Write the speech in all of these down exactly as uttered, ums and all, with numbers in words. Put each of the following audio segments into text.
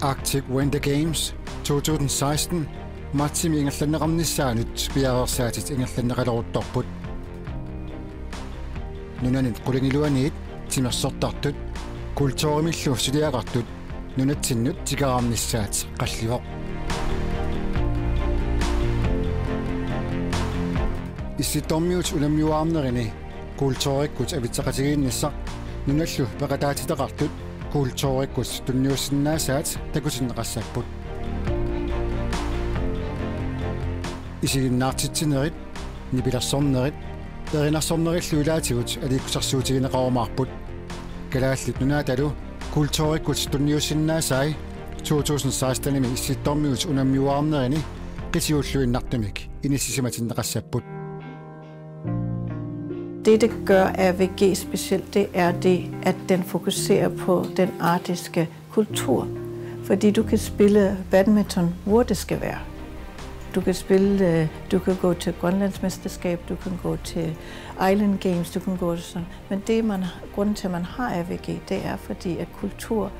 Arctic Winter Games to tusind seksten martsimi ingerlanneqarnissaanut piareersaatit ingerlanneqaleruttorput. Nunanit qulingiluaniit timersortartut kulturimillu suliaqartut nunatsinnut tikeraarnissaat qallivoq. Issittormiut unammiuaarnerini kulturikkut avitseqatigiinnissaq nunallu peqataatitaqartut kulturikkut tunniussinnaasaat takutinneqassapput. Isiginnaartitsinerit, nipilersornerit, erinarsornerillu ilaatigut aliikkusersuutigineqarumaarput. Kalaallit Nunaatalu kulturikkut tunniussinnaasai to tusind seksten-imi Issittormiut unammiuaarnerini qitiulluinnartumik inissisimatinneqassapput. Det, der gør R V G specielt, det er det, at den fokuserer på den arktiske kultur. Fordi du kan spille badminton, hvor det skal være. Du kan spille, øh, du kan gå til Grønlandsmesterskab, du kan gå til Island Games, du kan gå til sådan. Men det, man, grunden til, at man har R V G, det er fordi, at kultur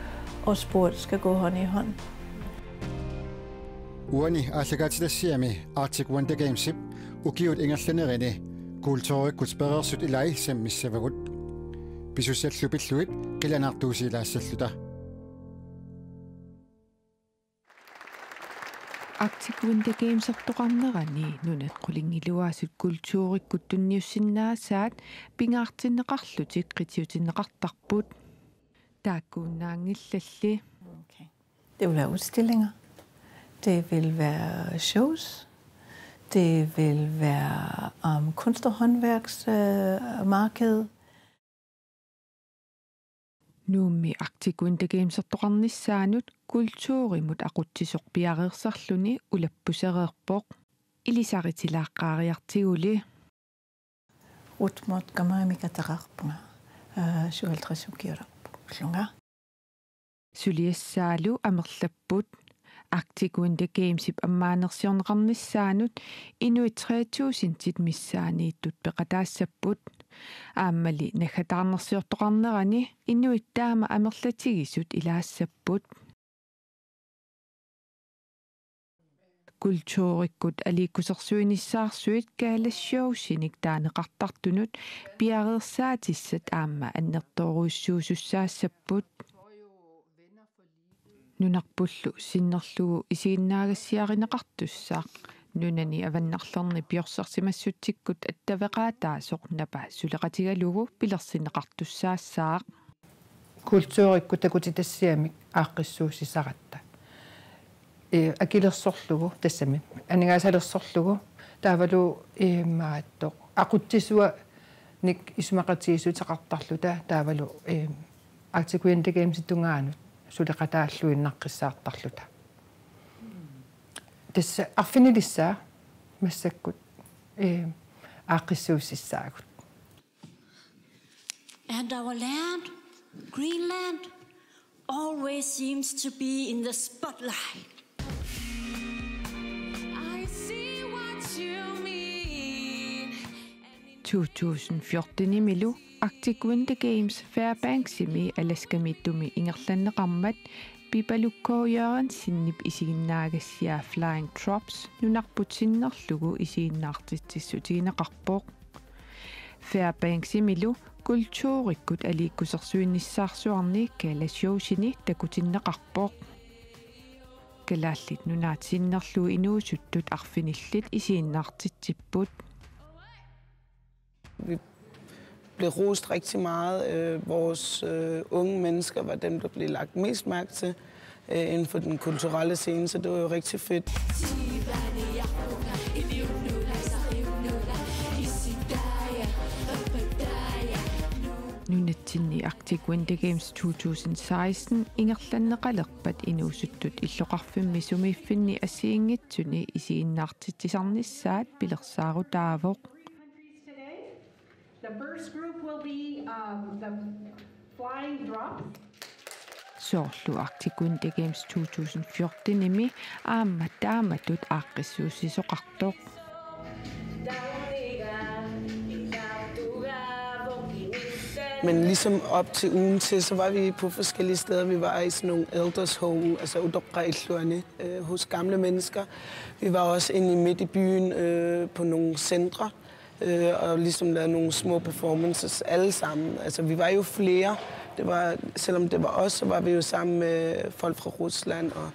og sport skal gå hånd i hånd. Uani aallakaatitassiami Arctic Winter Gamesip ukiut ingerlanerini kulturikkut pereersut ilai sammissavagut. Pisussallu pillugit qilanaartuusiilaassalluta. Arctic Winter Gamesertoqarnerani nunat qulingiluaasut kulturikkut tunniussinnaasaat pingaartinneqarlutik qitiutinneqartarput. Taakkuinnaanngillalli. Okay. Det vil være udstillinger. Det vil være shows. Det vil være um, kunst- og håndværksmarked. Øh, Nuummi Arctic Winter Gamesertoqarnissaanut kulturimut aqutsisoq piareersarluni ulappusereerpoq. Ilisaritilaaqqaariartiguli. Utmut kamamikataqarpunga, øh, syvoghalvtreds ukiorarpunga. Suliassaalu amerlapput. Arctic Winter Gamesip ammaanersiorneqarnissaanut inuit tre tusindit missaaniittut peqataassapput. Aammali naggataarnersiortoqarnerani inuit taama amerlatigisut ilaassapput. Kulturikkut aliikkusersuinissaarsuit galashowsinik taaneqartartunut piareersaatissat aamma annertoorujussuusussaassapput. Nunarpullu sinnerlugu isiginnaagassiarineqartussaq nunani avannarlerni piorsarsimassutsikkut attaveqaataasoq Napa suleqatigalugu pilersinneqartussaassaaq. Kulturikkut takutitassiamik aaqqissuussisaratta. Ee, akilersorlugu tassami. Aningaasalersorlugu taavalu imaattoq aqutsisuanik isumaqatigiissutissaqartarluta taavalu, ee, Arctic Winter Gamesip tungaanut suleqataalluinnaqqissaartarluta. Tassa arfinilissaa massakkut, ee, aaqqissuussissaagut. And our land, Greenland, always seems to be in the spotlight. I see what you mean. To tusind fjorten-imilu Arctic Winter Games Fairbanksimi Alaskamiittumi ingerlanneqarmat Pipaluk K. Jørgensenip isiginnaagassiaa Flying Trops nunarput sinnerlugu isiginnaartitsissutigineqarpoq. Fairbanksimilu kulturikkut aliikkusersuinissaarsuarni galashowsini takutinneqarpoq. Kalaallit Nunaat sinnerlugu inuusuttut arfinillit isiginnaartitsipput. Vi blev rost rigtig meget. Øh, vores øh, unge mennesker var dem, der blev lagt mest mærke til øh, inden for den kulturelle scene, så det var jo rigtig fedt. Nunatsinni Arctic Winter Games to tusind seksten ingerlanneqalerpat inuusuttut illoqarfimmi sumiiffinni assigiinngitsuni isiginnaartitsisarnissaat pilersaarutaavoq. The first group will be um, the flying drops. Soorlu Arctic Winter Games to tusind fjorten-imi aamma taamatut aaqqissuussisoqartoq. Men ligesom op til ugen til, så var vi på forskellige steder. Vi var i sådan nogle elders home, altså utoqqaat illuanni, øh, hos gamle mennesker. Vi var også inde i midt i byen, øh, på nogle centre, øh, og ligesom lavede nogle små performances alle sammen. Altså, vi var jo flere. Det var, selvom det var os, så var vi jo sammen med folk fra Rusland. Og,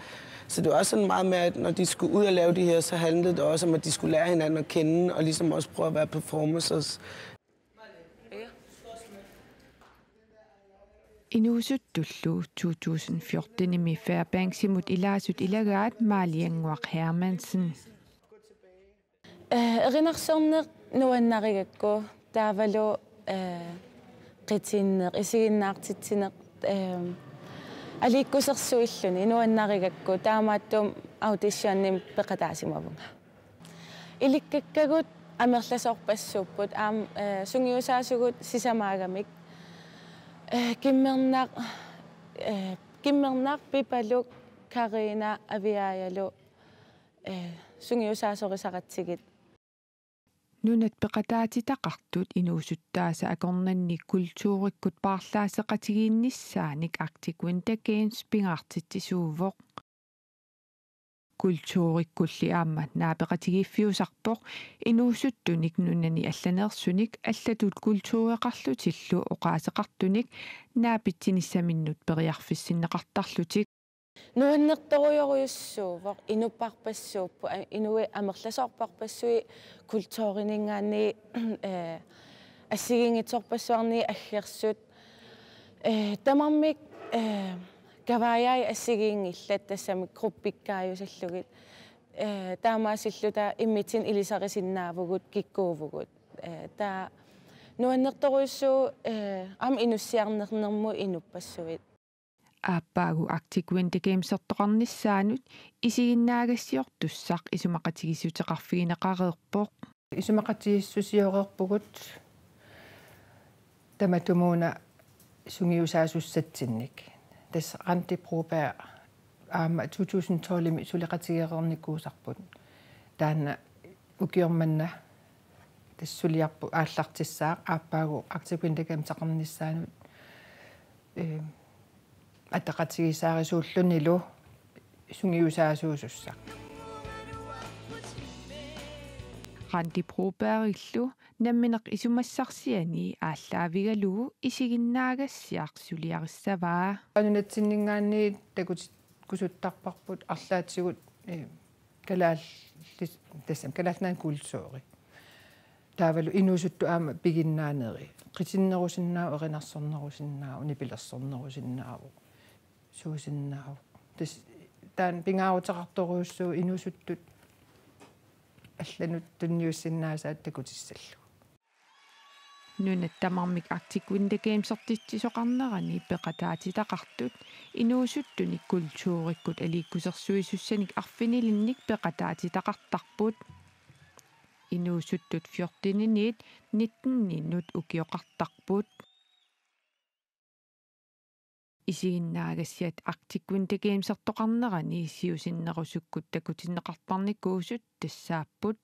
så det var også sådan meget med, at når de skulle ud og lave det her, så handlede det også om, at de skulle lære hinanden at kende, og ligesom også prøve at være performers. Inuusuttullu to tusind fjortenimi Fairbanksimut ilaasut ilagaat Maaliannguaq Hermansen. Eh, erinarsorneq nuannarigakku taavalu, eh, qitinneq, isiginnaartitsineq, eh, aliikkusersuilluni nuannarigakku taamaattumik auditionimi peqataasimavunga. Ilikkakkagut amerlasoorpassuupput aamma, eh, sungiusaasugut sisamaagamik. Eh, Kimmernaq, eh, Kimmernaq Pipaluk Karina Aviaajalu, eh, sungiusaasorisaqatsigit. Nunat peqataatitaqartut inuusuttaasa akornanni kulturikkut paarlaasseqatigiinnissaanik Arctic Winter Games pingaartitsisuuvoq. Kulturikkulli aamma naapeqatigiiffiusarpoq inuusuttunik nunani allaneersunik allatut kultureqarlutillu oqaaseqartunik naapitsinissaminnut periarfissinneqartarlutik. Nuannertorujorujussuuvoq, inupparpassuupput, a-, inuit amerlasoorpassuit kulturininngaanniit, eh, assigiinngitsorpassuarnik aggersut. Eh, tamarmik, eh, kavaajai assigiinngillat tassami gruppikkaajussallugit. Eh, taamaasilluta immitsinnut ilisarisinnaavugut kikkuuvugut. Eh, taava nuannertorujussuuvoq, eh, aamma inussiarnernermut inuppassuit. Aappaagu Arctic Winter Gamesertoqarnissaanut isiginnaagassiortussaq isumaqatigiissuteqarfigineqareerpoq. Isumaqatigiissusioreerpugut tamatumuuna sungiusaasussatsinnik. Tassa Randi Broberg aamma to tusind tolvimi suleqatigeereernikuusarput. Taanna ukioq manna tassa suliarput aallartissaaq aappaagu Arctic Winter Gameseqarnissaanut, eh, ataqatigiissaarisuullunilu sungiusaasuusussaq. Randi Brobergillu nammineq isumassarsiani aallaavigalugu isiginnaagassiaq suliarissavaa. Nunatsinninngaanniit takutikkusuttarparput arlaatigut, eh, kalaallit-, tassami Kalaallit Nunaanni kulturi. Taavalu inuusuttut aamma piginnaaneri. Qitinnerusinnaavoq, erinarsornerusinnaavoq, nipilersornerusinnaavoq, suusinnaavoq. Tassa taanna pingaaruteqartorujussuuvoq inuusuttut allanut tunniussinnaasaat takutissallugu. Nunat tamarmik Arctic Winter Gamesertitsisoqarnerani peqataatitaqartut inuusuttunik kulturikkut aliikkusersuisussanik arfinilinnik peqataatitaqartarput. Inuusuttut fjorteniniit nitteninut ukioqartarput. Isiginnaagassiat Arctic Winter Gamesertoqarnerani siusinnerusukkut takutinneqartarnikuusut tassaapput: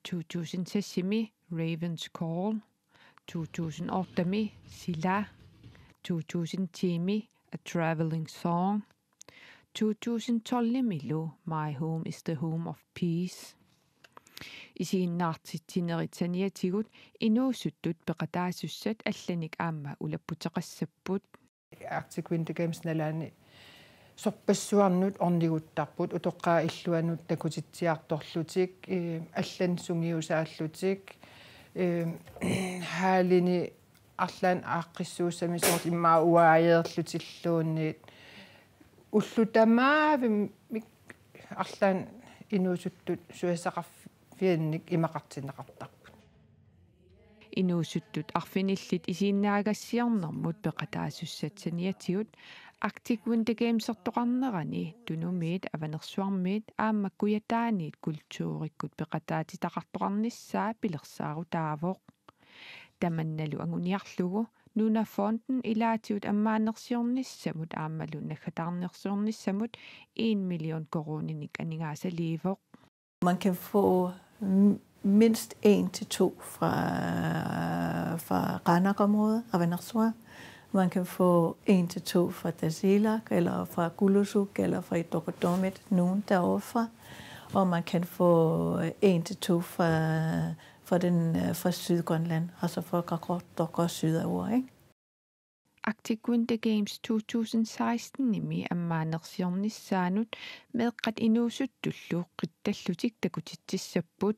to tusind seksimi Raven's Call, to tusind ottemi Sila, to tusind timi A Traveling Song, to tusind tolvimilu My Home is the Home of Peace. Isiginnaartitsinerit saniatigut inuusuttut peqataasussat allanik aamma ulapputeqassapput. Arctic Winter Games nalaani sorpassuarnut orniguttarput, utoqqaat illuannut takutitsiartorlutik, eh, allanut sungiusaallutik, eh, hallini arlaannik aaqqissuussami soorlu immaqa uaajeerlutilluunniit ullut tamaavimmik arlaannik inuusuttut susassaqarfiannik imaqartinneqartarput. Inuusuttut arfinillit isiginnaagassiornermut peqataasussat saniatigut Arctic Winter Gamesertoqarnerani Tunumiit, Avanersuarmiit aamma Kujataaniit kulturikkut peqataatitaqartoqarnissaa pilersaarutaavoq. Tamannalu anguniarlugu Nunafonden ilaatigut ammaannersiornissamut aammalu naggataarnersiornissamut en million koruuninik aningaasaliivoq. Man kan få m- Mindst en til to fra, fra Qaanaaq-området, Avannaarsuaq. Man kan få en til to fra Tasiilaq, eller fra Kulusuk, eller fra Ittoqqortoormiit, nogen derovre fra. Og man kan få en til to fra, fra, den, øh, fra Sydgrønland, altså fra Qaqortoq og sydover, ikke? Arctic Winter Games to tusind seksten-imi ammaanersiornissaanut meeqqat inuusuttullu qitsallutik takutitsissapput.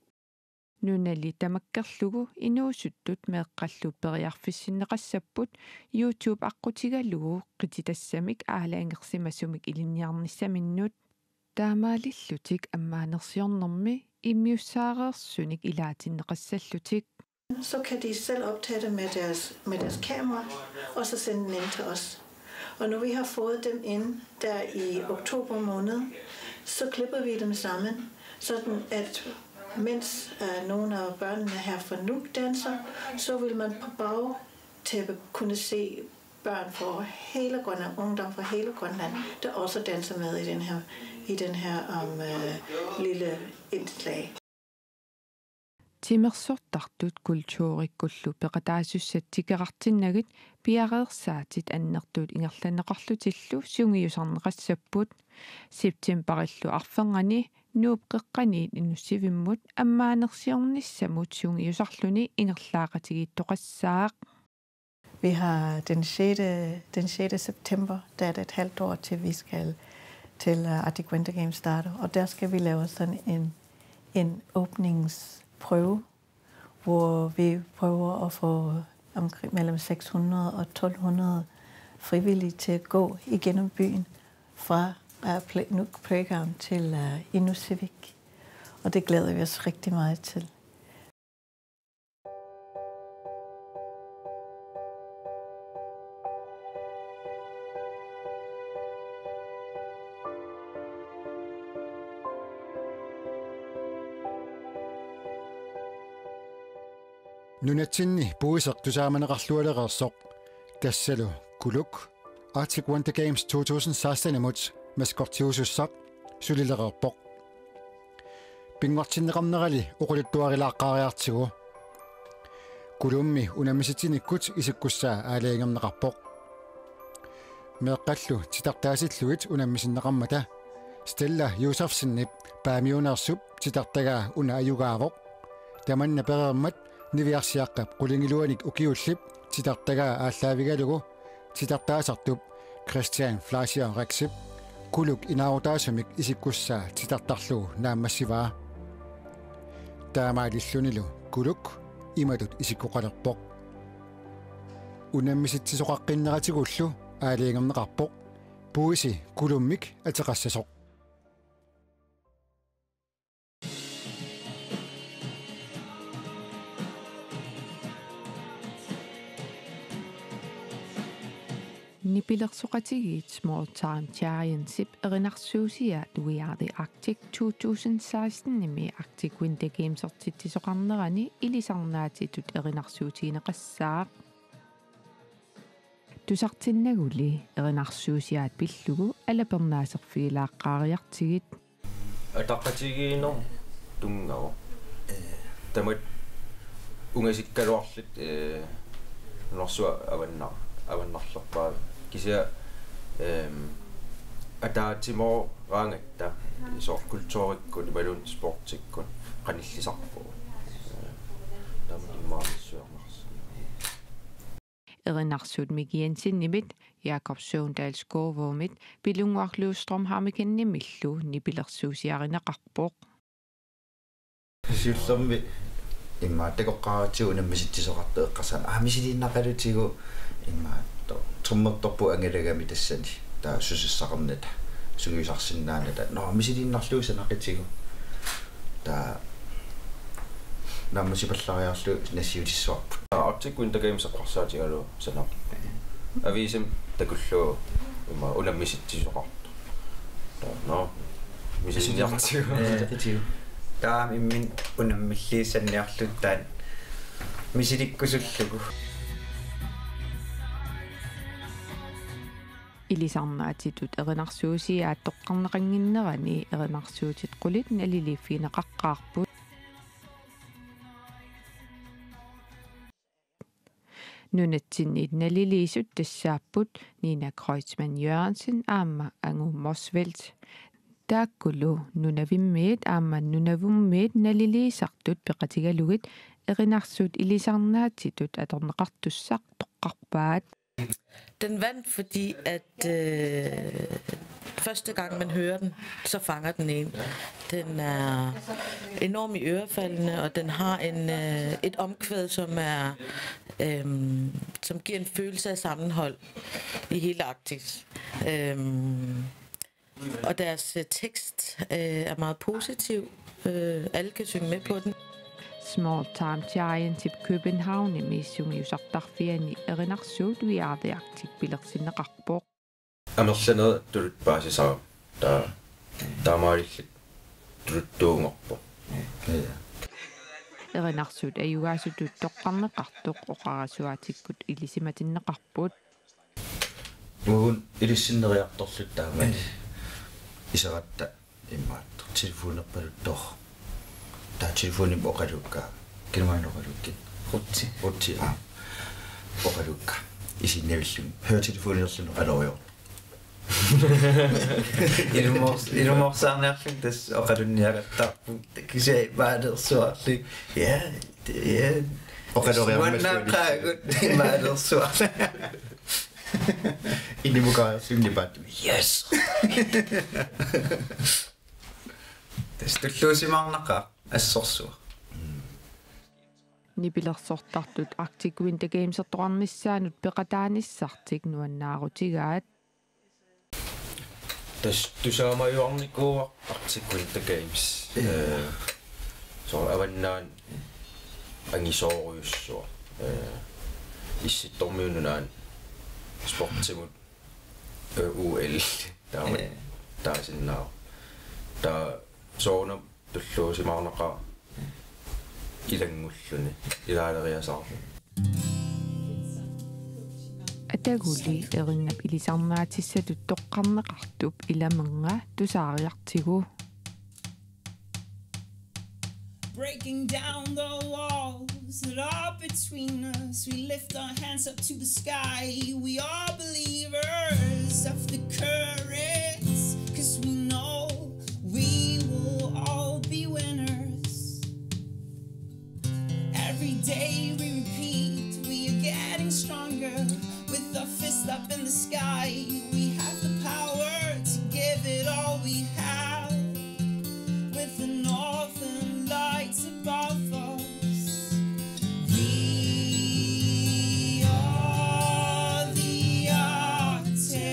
Nunali tamakkerlugu inuusuttut meeqqallu periarfissinneqassapput YouTube aqqutigalugu qititassamik aalajangersimasumik ilinniarnissaminnut. Taamaalillutik ammaanersiornermi immiussaareersunik ilaatinneqassallutik. Så kan de selv optage det med deres, med deres kamera, og så sende den ind til os. Og når vi har fået dem ind der i oktober måned, så klipper vi dem sammen, sådan at mens øh, nogle af børnene her fra Nuuk danser, så vil man på bagtæppet kunne se børn fra hele Grønland, ungdom fra hele Grønland, der også danser med i den her, i den her um, øh, lille indslag. Timersortartut kulturikkullu peqataasussat tikerartinnagit piareersaatit annertuut ingerlanneqarlutillu sungiusarneqassapput. Septemberillu arfernganni Nuup Qeqqaniit Inussivimmut ammaanersiornissamut sungiusarluni ingerlaaqatigiittoqassaaq. Vi har den sjette, den sjette september, der er det et halvt år til, vi skal til uh, Arctic Winter Games starter. Og der skal vi lave sådan en, en åbningsprøve, hvor vi prøver at få omkring mellem seks hundrede og tolv hundrede frivillige til at gå igennem byen fra uh, play, Nuuk Playground til uh, Inusivik. Og det glæder vi os rigtig meget til. Nunatsinni puiseq tusaamaneqarlualereersoq tassalu Kuluk Arctic Winter Games to tusind seksten-imut maskottiusussaq sulilereerpoq. Pinngortinneqarnerali oqaluttuarilaaqqaariartigu. Kulummi unammisitsinikkut isikkussaa aalajangerneqarpoq. Meeqqallu titartaasillugit unammisinneqarmata Stella Josefsenip Paamiuneersup titartagaa una ajugaavoq. Tamanna pereermat niviarsiaqqap qulingiluanik ukiullip titartagaa aallaavigalugu titartaasartup Christian Fleischer Rexip Kuluk inaarutaasumik isikkussaa titartarlugu naammassivaa. Taamaalillunilu Kuluk imatut isikkoqalerpoq. Unammisitsisoqaqqinneratigut aalajangerneqarpoq puisi Kulummik ateqassasoq. Nipilersoqatigiit Small Time Giantsip erinarsuusiaat We Are the Arctic to tusind seksten-imi Arctic Winter Games-ertitsisoqarnerani ilisarnaatitut erinarsuutigineqassaaq. Tusartinnaguli erinarsuusiaat pillugu alapernaaserfigilaaqqaariartigit. Ataqatigiinneq tunngavoq. Ee. Tamat ungasikkaluarlutik, ee, nunarsuaq avannar-, avannarlerpaa. Kisianni, eem, ataatsimooraangatta soorlu kulturikkut imaluunniit sportikkut qanillisarpugut. Ee, tamat immaqa misissuiarnersoq. Erinarsuut Miki Jensenimit, Jakob Søvndal Skovomit, Pilunnguaq Løvstrøm Heunickenimillu nipilersuusiarineqarpoq. Siullermik immaqa takoqqaaratsigu unammisitsisoqartoq eqqarsaat. Aa, misiliinnaqalutigu immaqa to-, trommertorpugut angalagami tassani. Taava susassaqarnata, sungiusarsinnaanata. Nå, misiliinnarlugu sanaqitigu. Taava naammassipallariarlugu nassiutissavarput. Arctic Winter Games eqqarsaatigalugu sanaq. Aviisimi takullugu immaqa unammisitsisoqartoq. Taava, nå. Misiliinnartigu. Ee, tigu. Taava imminut unammilliissanniarlugu taanna misilikkusullugu. Ilisarnaatitut erinarsuusiaat toqqarneqannginnerani erinarsuutit qulit naliliiffigineqaqqaarput. Nunatsinniit naliliisut tassaapput Nina Kreutzmann Jørgensen aamma Angu Motzfeldt. Taakkulu Nunavimmiit aamma Nunavummiit naliliisartut peqatigalugit erinarsuut ilisarnaatitut atorneqartussaq toqqarpaat. Den vandt, fordi at øh, første gang man hører den, så fanger den en. Den er enormt iørefaldende, og den har en, øh, et omkvæd, som er, øhm, som giver en følelse af sammenhold i hele Arktis. Øhm, og deres øh, tekst øh, er meget positiv. Øh, alle kan synge med på den. Small Time Giants-ip Københavnimi sungiusartarfiani erinarsuut We Are The Arctic pilersinneqarpoq. Amerlanerit tuluttut paasisarami. Taa-, taamaalillutik tuluttuunngorpoq. Erinarsuut ajugaasutut toqqarneqartoq oqarasuaatikkut ilisimatinneqarput. Uagut ilissinneriartorluta taamani iseratta immaqa telefonerpaluttoq. Taava telefonimut oqaluukka. Kilumaanna oqaluukkit? Rutsi. Rutsi, aa. Oqaluukka. Isinnavilluni. Høretelefonerluni oqaloriarlugu. Ilumoors-, ilumoorsaarniarlunga tassa oqalunniagattarput. Kisianni imaalersuarli. Ja, det er. Oqaloriarmallugu. Nuannaaqaagut imaalersuarli. Inimukaajorlunga nipaattumi. Yes. Tassa tulluusimaarnaqaaq assorsuaq. Nipilersortartut Arctic Winter Games-ertoqarnissaanut peqataanissartik nuannaarutigaat. Tassa tusaamajuarnikuuara Arctic Winter Games. Ja. Øh, soorlu avannaani angisoorujussuaq. Øh, Issittormiut Nunaanni sportimut, øh, O L. Taava. Ja. Taasinnaavoq. Taava soorunami tulluusimaarnaqaaq ilanngulluni ilaaleriasaarluni. Ataguli erinnap ilisarnaatissatut toqqarneqartup ilamernga tusaariartigu. Breaking down the walls that are between us, we lift our hands up to the sky. We are believers of the courage, 'cause we know we will all be winners. Every day we repeat, we are getting stronger. With our fists up in the sky, we have the power to give it all we have. With the northern lights above us, we are the Arctic.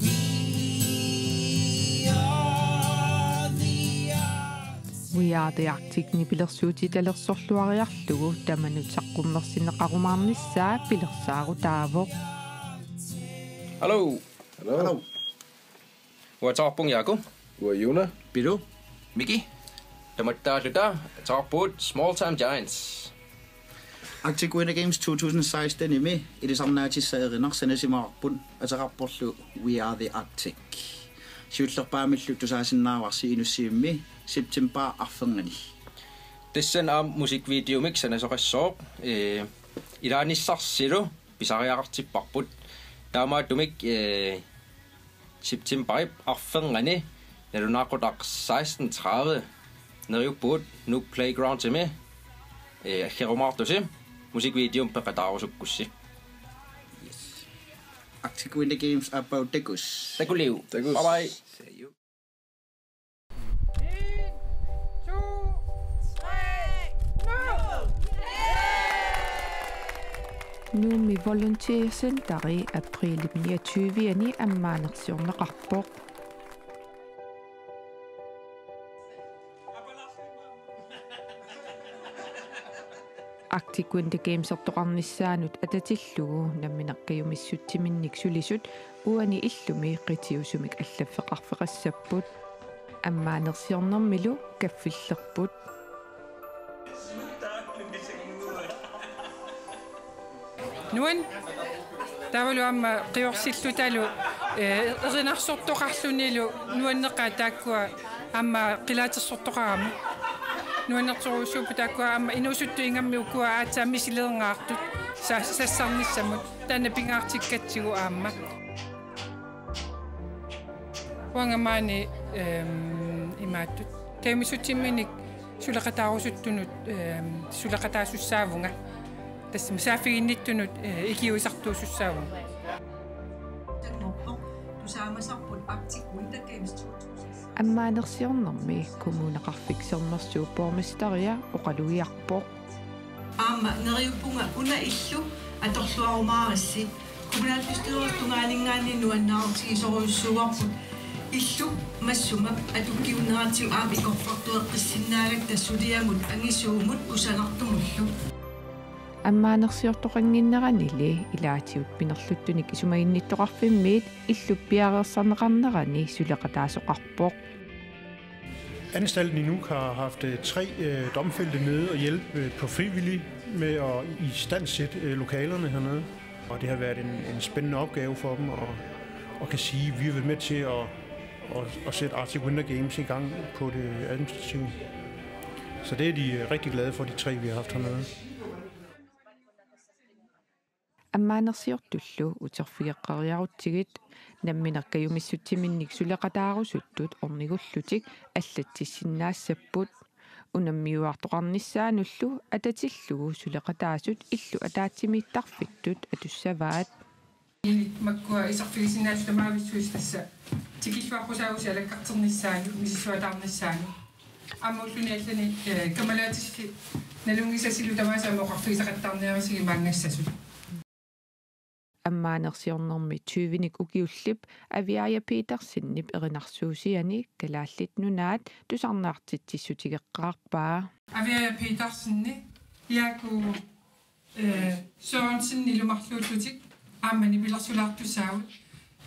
We are the Arctic. We Are The Arctic-ip pilersuutitalersorluariarlugu tamanut saqqummersinneqarumaarnissaa pilersaarutaavoq. Hallo. Hallo. Hallo. Uanga ateqarpunga Jaaku. Uanga Juna. Pilu. Miki. Tamatta taalluta ateqarpugut Small Time Giants. Arctic Winter Games to tusind seksten-imi ilisarnaatissaq erinarsoq sanasimavarput, ateqarporlu We Are The Arctic. Siullerpaamillu tusaasinnaavarsi Inussivimmi septembarip arfernganni. Tassani aamma musikvideomik sanasoqassooq, ee, ilaanissarsilu pisariaqartipparput. Taamaattumik, ee, septembarip arfernganni nalunaaqutaq seksten tredive neriuppugut Nuuk Playgroundimi, ee, aggerumaartusi musikvideomik peqataarusukkussi. Yes. Arctic Winter Games aappaagu takuss. Takuliu. Takuss. Bye bye. See you. En, to, tre, go! Nuummi Volunteer Centeri aprilip niogtyve-ani ammaanersiorneqarpoq. Arctic Winter Games-ertoqarnissaanut atatillugu nammineq kajumissutsiminnik sulisut uani illumi qitiusumik allaffeqarfeqassapput. Ammaanersiornermilu kaffillerput. Nuann. Taavalu aamma qiorsilluta, ee, erinarsortoqarlunilu nuanneqaat taakkua aamma qilaatersortoqarami. Nuannersorujussuupput taakkua aamma inuusuttut ingammik ukua aatsaat misileerngaattut sa-, sassarnissamut. Taanna pingaartikkatsigu aamma. Uanga maani, ehm, imaattut. Kajumissutsiminik suleqataarusuttunut, ehm, suleqataasussaavunga. Tassa saaffiginnittunut, eh, ikiuisartuusussaavunga. Tusaamassarput Arctic Winter Games to tusind. Ammaanersiornermi Kommuneqarfik Sermersuup borgmesteria oqalugiarpoq. Aamma neriuppunga una illu atorluarumaarissi. Kommunalbestyrelsip tungaaninngaanniit nuannaarutigisorujussuuarput. Illu massuma atukkiunneratsigu aamma ikorfartueqqissinnaagatta suliamut angisuumut kusanartumullu. Ammaanersiortoqannginneranili ilaatigut pinerluttunik isumaginnittoqarfimmiit illup piareersarneqarnerani suleqataasoqarpoq. Anstalten i Nuuk har haft øh, tre øh, domfældte nede og hjælpe øh, på frivillig med at istandsætte øh, lokalerne hernede. Og det har været en, en spændende opgave for dem, og, og kan sige, at vi har været med til at, at, at sætte Arctic Winter Games i gang på det administrative. Så det er de øh, rigtig glade for, de tre, vi har haft hernede. Ammaanersiortullu uterfigeqqeriarutsigit nammineq kajumissutsiminnik suleqataarusuttut ornigullutik allatsissinnaassapput. Unammiuartoqarnissaanullu atatillugu suleqataasut illu ataatsimiittarfittut atussavaat. Makkua iserfigisinnaalluta maavissui tassa tikilluaqqusaavusi alakkarternissaanut, misissuataarnissaanut. Aamma ulluni allani, eh, kammalaatissilu nalunngisasilu tamaasa aamma oqarfigisaqattaarniarisigit maanngassasut. Ammaanersiornermi tyvenik ukiullip Aviaja Petersenip erinarsuusiani Kalaallit Nunaat tusarnaartitsissutigeqqaarpaa. Aviaja Petersen, Jaaku, eh, Sørensen ilumarluullutik aamma nipilersulaartussaavugut.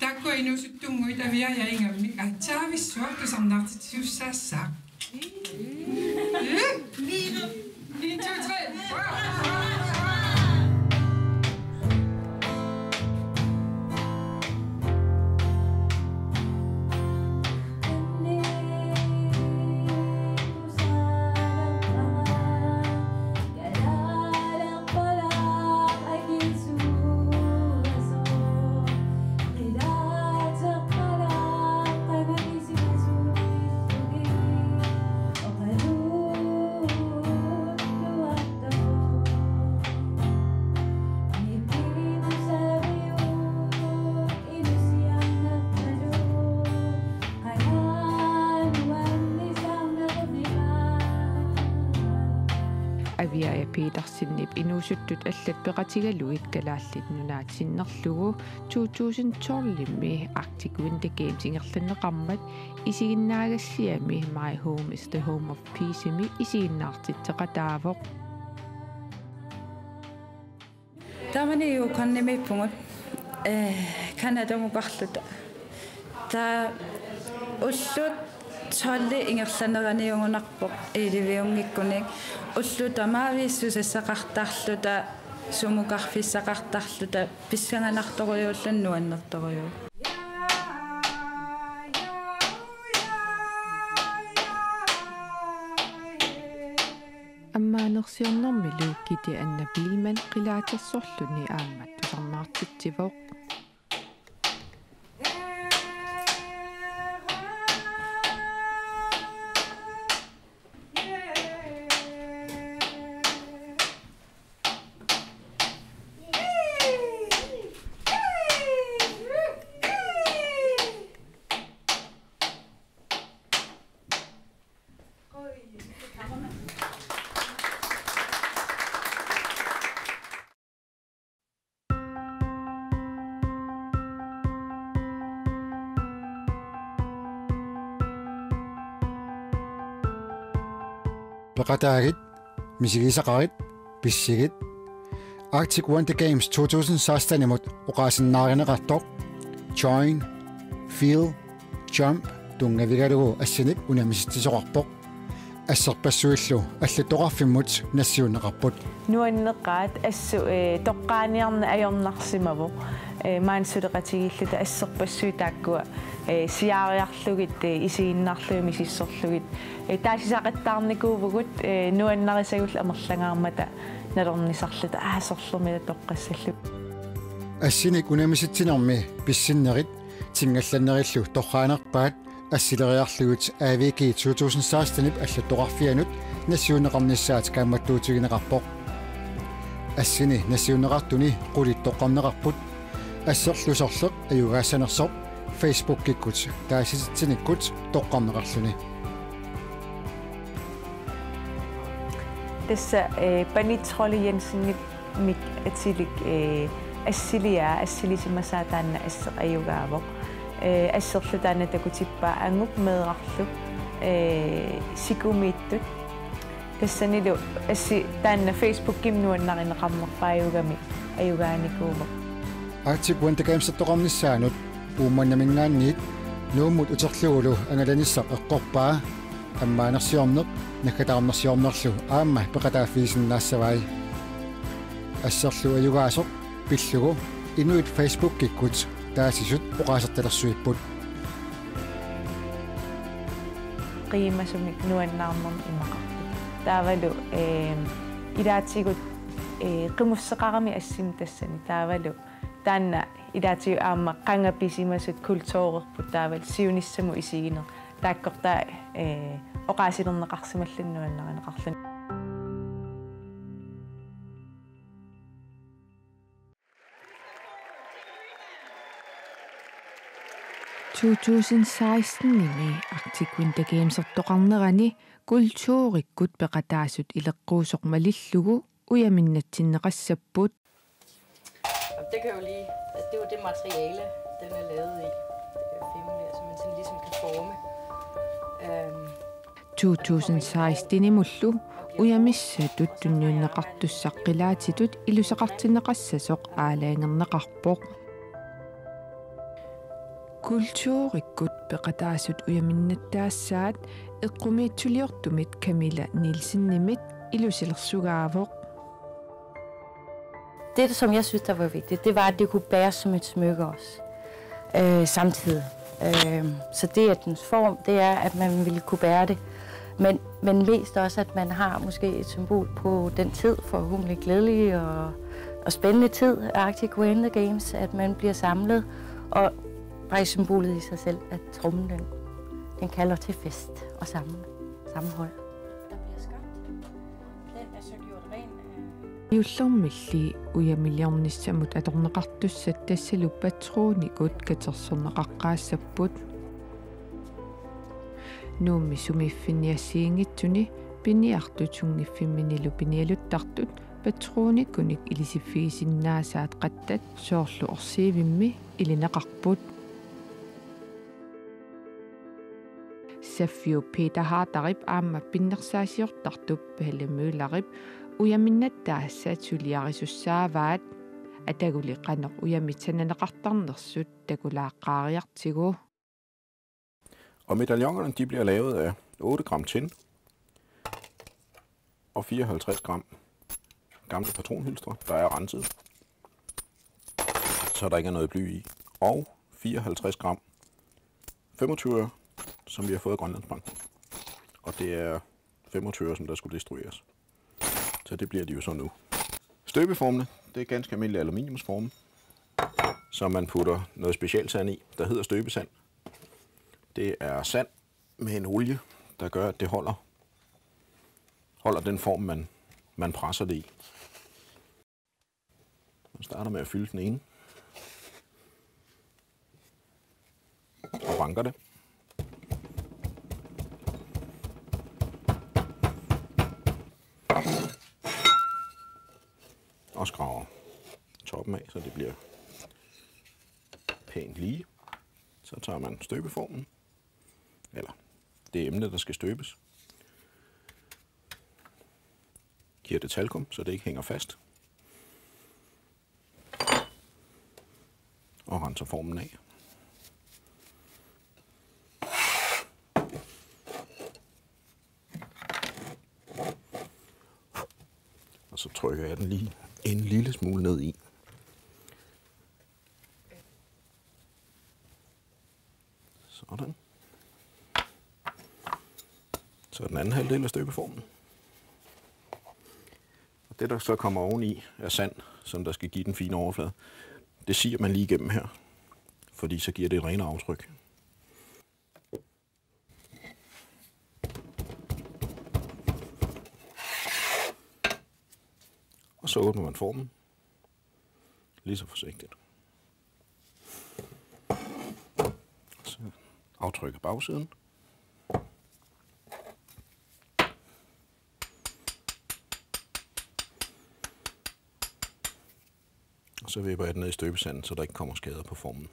Taakkua inuusuttunnguit Aviaja ingammik aatsaavissuaq tusarnaartitsisussaassaaq. En, to, tre. Aviaja Petersenip inuusuttut allat peqatigalugit Kalaallit Nunaat sinnerlugu to tusind tolvimi Arctic Winter Games ingerlanneqarmat isiginnaagassiami My Home is the Home of Peace-imi isiginnaartitseqataavoq. Taamani Yukon-imiippugut, eh, Canadamukarluta. Taava ullut tolvi ingerlaneraniugunarpoq elleve-unngikkunik. Ullut tamaaviissut sassaqartarluta, sumukarfissaqartarluta, pissanganartorujuulluni nuannertorujuuvoq. Ammaanersiornermilu Gitte Anna Biilmann qilaatersorluni aamma tusarnaartitsivoq. Peqataagit, misigisaqarit, pissigit. Arctic Winter Games to tusind seksten-imut oqaasinnaarineqartoq Join, Feel, Jump tunngavigalugu assinik unammisitsisuusoqarpoq. asserpassuillu allattoqarfimmut nassiunneqarput. Nuanneqaat assut, eh, toqqaaniarneq ajornarsimavoq. Eh, maani suleqatigiilluta asserpassuit taakkua, eh, siaariarlugit, eh, isiginnarlugit misissorlugit. Eh, taasisaqattaarnikuuvugut, eh, nuannarisagullu amerlangaarmata nalornisarluta aasorlermita toqqassallugu. Assinik unamisitsinermi pissinnerit tingallanneriillu torraanerpaat assileriarlugit A V G to tusind sekstenip allattoqarfianut nassiunneqarnissaat kaammattuutigineqarpoq. Assini nassiunneqartuni qulit toqqarneqarput. Asserlu sorleq ajugaassanersoq Facebookikkut taasisitsinikkut toqqarneqarluni. Tassa, eh, Panitrolli Jensenip mik atilik, eh, assiliaa, assilisimasaa taanna asseq ajugaavoq. Eh, asserlu taanna takutippaa angup meerarlu, eh, sikumiittut. Tassanilu assi taanna Facebookimi nuannarineqarnerpaajugami ajugaanikuuvoq. Arctic Winter Gamesertoqarnissaanut Uummannaminngaanniit Nuummut uterlugulu angalanissaq eqqorpaa. Ammaanersiorneq naggataarnersiornerlu aamma peqataaffigisinnaassavai. Asserlu ajugaasoq pillugu inuit Facebookikkut taasisut oqaasertalersuipput. Qiimasumik nuannaarnermik imaqarput. Taavalu, eh, ilaatigut, eh, qimusseqarami assimi tassani. Taavalu taanna ilaatigut aamma qanga pisimasut kulturerput taavalu siunissamut isigineq. Taakkortaa, eh, oqaasilerneqarsimalluni nuannarineqarluni. To tusind sekstenimi Arctic Winter Gamesertoqarnerani kulturikkut peqataasut ileqquusoq malillugu ujaminnatsinneqassapput. Jamen, det kan jo lige, altså, det er jo det materiale, den er lavet i. Det kan jo finde, altså, man sådan ligesom kan forme. Øhm, to tusind sekstenimullu ujamissatut tunniunneqartussaq qilaatitut iluseqartinneqassasoq aalajangerneqarpoq. Kulturikkut peqataasut ujaminnattaassaat eqqumiitsuliortumit Camilla Nielsenimit ilusilersugaavoq. Det, som jeg synes, der var vigtigt, det var, at det kunne bæres som et smykke også, øh, samtidig. Øh, så det er dens form, det er, at man ville kunne bære det. Men, men mest også, at man har måske et symbol på den tid, forhåbentlig glædelig og, og spændende tid, Arctic Winter Games, at man bliver samlet, og faktisk symbolet i sig selv, at trommen, den, den kalder til fest og sammen, sammenhold. Der bliver skabt. Den er så gjort ren af Jullormilli ujamiliornissamut atorneqartussat tassalu patronikut katersorneqaqqaassapput. Nuummi sumiiffinni assigiinngitsuni piniartut sunngiffimminnilu pinialuttartut patronikkunik ilisiffigisinnaasaat qattat soorlu orsiivimmi ilineqarput. Saffiup Peter Harderip aamma pinnersaasiortartup Palle Møllerip ujaminnattaassat suliarisussaavaat, ataguli qanoq ujamit sananeqartarnersut takulaaqqaariartigu. Og medaljongerne, de bliver lavet af otte gram tin og fireoghalvtreds gram gamle patronhylstre, der er renset, så der ikke er noget bly i, og fireoghalvtreds gram femogtyve, som vi har fået af Grønlandsbanken. Og det er femogtyve, som der skulle destrueres. Så det bliver de jo så nu. Støbeformene, det er ganske almindelige aluminiumsforme, som man putter noget specialsand i, der hedder støbesand. Det er sand med en olie, der gør, at det holder, holder den form, man, man presser det i. Man starter med at fylde den ene. Og banker det. Og skraver toppen af, så det bliver pænt lige. Så tager man støbeformen, eller det emne, der skal støbes. Giver det talkum, så det ikke hænger fast. Og renser formen af. Og så trykker jeg den lige en lille smule ned i. Sådan. Så den anden halvdel af støbeformen. Og det, der så kommer oveni, er sand, som der skal give den fine overflade. Det sier man lige igennem her, fordi så giver det et renere aftryk. Og så åbner man formen. Lige så forsigtigt. Så aftrykker bagsiden. Og så vipper jeg den ned i støbesanden, så der ikke kommer skader på formen.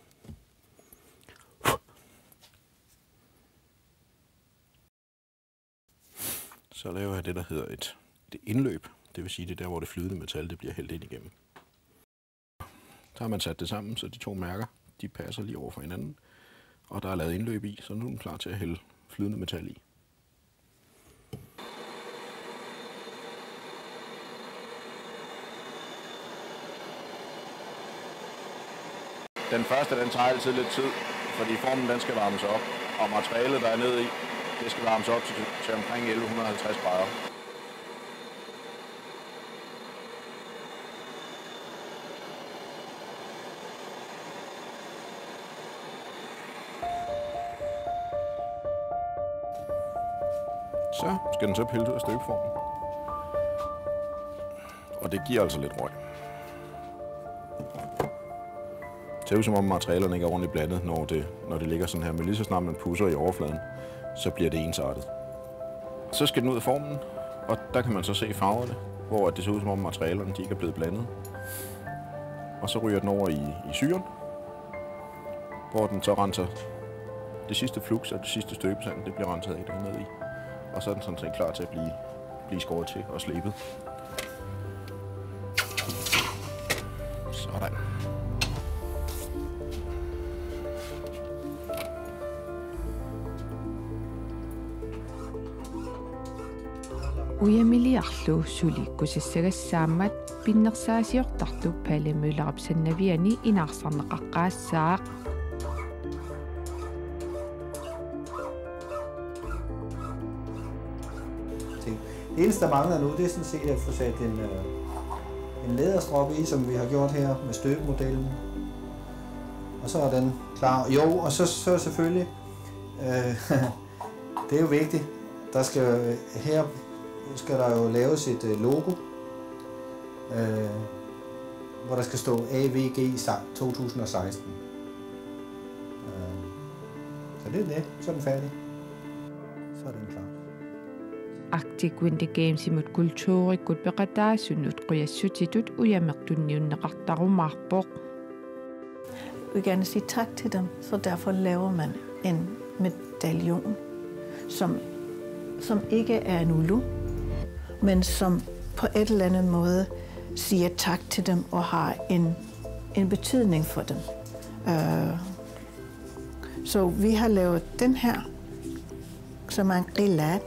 Så laver jeg det, der hedder et, et indløb. Det vil sige, det er der, hvor det flydende metal, det bliver hældt ind igennem. Så har man sat det sammen, så de to mærker, de passer lige over for hinanden. Og der er lavet indløb i, så nu er den klar til at hælde flydende metal i. Den første, den tager altid lidt tid, fordi formen, den skal varmes op, og materialet, der er nede i, det skal varmes op til, til omkring elleve hundrede og halvtreds grader. Så skal den så pilles ud af støbeformen. Og det giver altså lidt røg. Det ser ud, som om materialerne ikke er ordentligt blandet, når det, når det ligger sådan her. Men lige så snart man pudser i overfladen, så bliver det ensartet. Så skal den ud af formen, og der kan man så se farverne, hvor det ser ud, som om materialerne, de ikke er blevet blandet. Og så ryger den over i, i syren, hvor den så renser det sidste flux og det sidste støbesand, det bliver renset af dernede i. Og så er den sådan set klar til at blive, blive skåret til og slebet. Sådan. Ujamiliarlu suli kusassagassiammat pinnersaasiortartoq Palle Møllerip sannaviani inaarsarneqaqqaassaaq. Ting. Det eneste, der mangler nu, det er sådan set at få sat en, øh, en læderstrop i, som vi har gjort her med støbemodellen. Og så er den klar. Jo, og så, så selvfølgelig, øh, det er jo vigtigt. Der skal, her skal der jo laves et, øh, logo, øh, hvor der skal stå A V G sa-, to tusind og seksten. Øh, så det er det. Så er den færdig. Så er den klar. Arctic Winter Gamesimut kulturikkut peqataasunut qujassutitut ujameq tunniunneqartarumaarpoq. Vi vil gerne sige tak til dem, så derfor laver man en medaljon, som, som ikke er en ulu, men som på en eller anden måde siger tak til dem og har en, en betydning for dem. Øh, så vi har lavet den her, som er en qilaat,